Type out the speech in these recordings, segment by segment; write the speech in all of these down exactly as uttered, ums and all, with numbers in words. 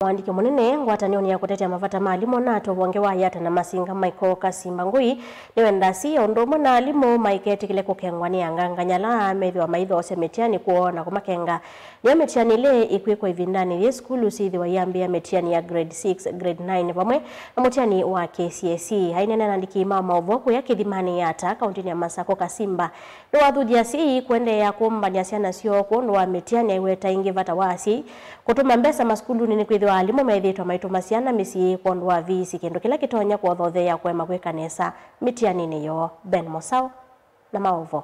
Mũandĩki mũnene ngwatanĩonĩ ya kũtetea mavata ma alimũ na atũvonge wa Yata na Masinga, Michael Kasimba Ngui, nĩwendaa si o ũndũ ũmwe na alimũ maiketĩkĩle kũkengwa nĩ angangany'a ala methĩwa maithoosya mĩtiani kwoo na kũmakenga nĩyo mĩtiani ĩla ĩkwĩkwa ĩvindanĩ yĩĩ sukulu syĩthĩwa iyambĩĩa mĩtiani ya grade six, grade nine vamwe na mũtiani wa K C S E. Aineena na andĩki ma maũvoo kũya kĩthimanĩ Yata, kaũntĩnĩ ya Masakũ, Kasimba nĩwathuthya asyai kũendeea kũmbany'a syana syoo kwondũ wa mĩtiani. Aiweta ĩngĩ vata wa asyai kũtũma mbesa masukulunĩ nĩkwĩthĩwa alimũ methĩĩtwe maitũma syana mĩsyĩ kwondũ wa viisi, kĩndũ kĩla kĩtonya kũothotheea kũema kwĩka nesa mĩtianinĩ yoo. Ben Mosao na maũvoo.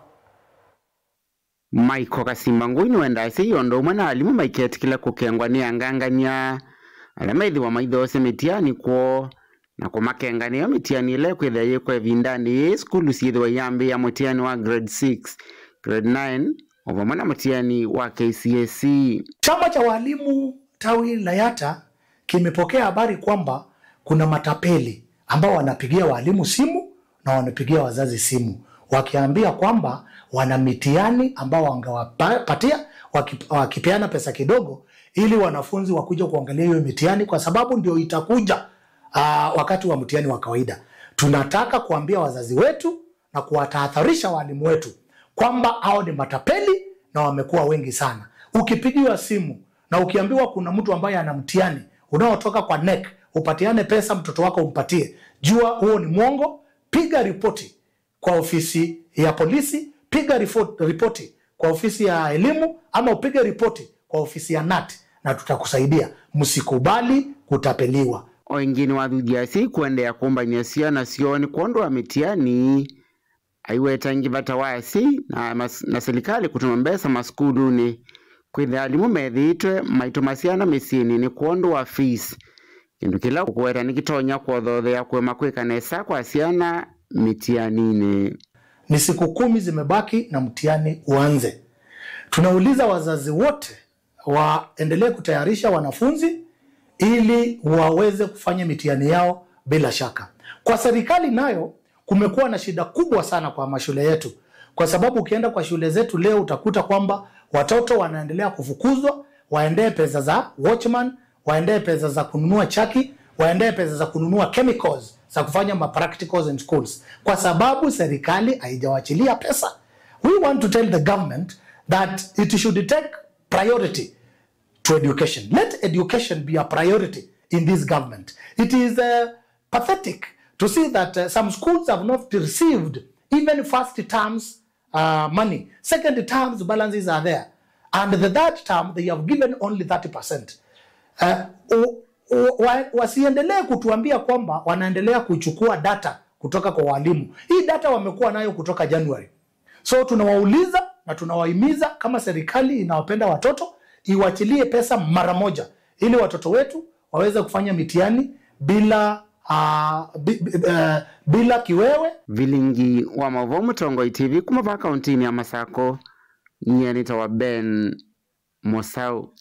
Michael Kasimba Ngui nĩwendaa asyai o ũndũ ũmwe na alimũ maiketĩkĩle kũkengwa nĩ angangany'a ala methĩwa maithoosya mĩtiani kwoo na kũmakenga nĩyo mĩtiani ĩla ĩkwĩthĩa yĩkwa ĩvindanĩ yĩĩ sukulu syĩthĩwa iyambĩĩa mũtiani wa grade six, grade nine, o vamwe na mũtiani wa K C S E. Chama cha walimu tawi la Yata kimepokea habari kwamba kuna matapeli ambao wanapigia walimu simu na wanapigia wazazi simu wakiambia kwamba wana mitihani ambao wangewapatia waki- wakipeana pesa kidogo ili wanafunzi wakuje kuangalia hiyo mitihani, kwa sababu ndio itakuja ah, wakati wa mtihani wa kawaida. Tunataka kuambia wazazi wetu na kuwatahadharisha walimu wetu kwamba hao ni matapeli na wamekuwa wengi sana. Ukipigiwa simu na ukiambiwa kuna mtu ambaye ana mtihani unaotoka kwa NEC, upatiane pesa mtoto wako umpatie, jua huo ni mwongo. Piga ripoti kwa ofisi ya polisi, piga rifo- ripoti kwa ofisi ya elimu, ama upige ripoti kwa ofisi ya NAT na tutakusaidia. Msikubali kutapeliwa. O ĩngĩ nĩwathuthya asyai kũendeea kũmbany'a syana syoo nĩ kwondũ wa mĩtiani. Aiweta ĩngĩ vata wa asyai na, mas- na silikalĩ kũtũma mbesa masukulunĩ kwĩthĩa alimũ methĩĩtwe maitũma syana mĩsyĩnĩ nĩ kwondũ wa fees, kĩndũ kĩla ũkũweta nĩkĩtonya kũothothea kũema kwĩka nesa kwa syana mĩtianinĩ. Ni siku kumi zimebaki na mtihani uanze. Tunauliza wazazi wote waendelee kutayarisha wanafunzi ili waweze kufanya mitihani yao bila shaka. Kwa serikali nayo kumekuwa na shida kubwa sana kwa mashule yetu, kwa sababu ukienda kwa shule zetu leo utakuta kwamba watoto wanaendelea kufukuzwa, waendee pesa za watchman, waendee pesa za kununua chaki, waendee pesa za kununua chemicals za kufanya ma practicals in schools, kwa sababu serikali haijawachilia pesa. We want to tell the government that it should take priority to education. Let education be a priority in this government. It is uh, pathetic to see that uh, some schools have not received even first term's uh, money. Second term's balances are there. And the third term, they have given only thirty percent. Uh, u- u- wa- wasiendelee kutuambia kwamba wanaendelea kuchukua data kutoka kwa walimu. Hii data wamekuwa nayo kutoka January. So tunawauliza na tunawahimiza, kama serikali inawapenda watoto, iwachilie pesa mara moja ili watoto wetu waweze kufanya mitihani bila uh, bi, bi, uh, bila kiwewe. Vilingi wa maũvoo Mũtongoi T V kuma vaa kaũntĩnĩ ya Masakũ, nyie nĩtawa Ben Mosau.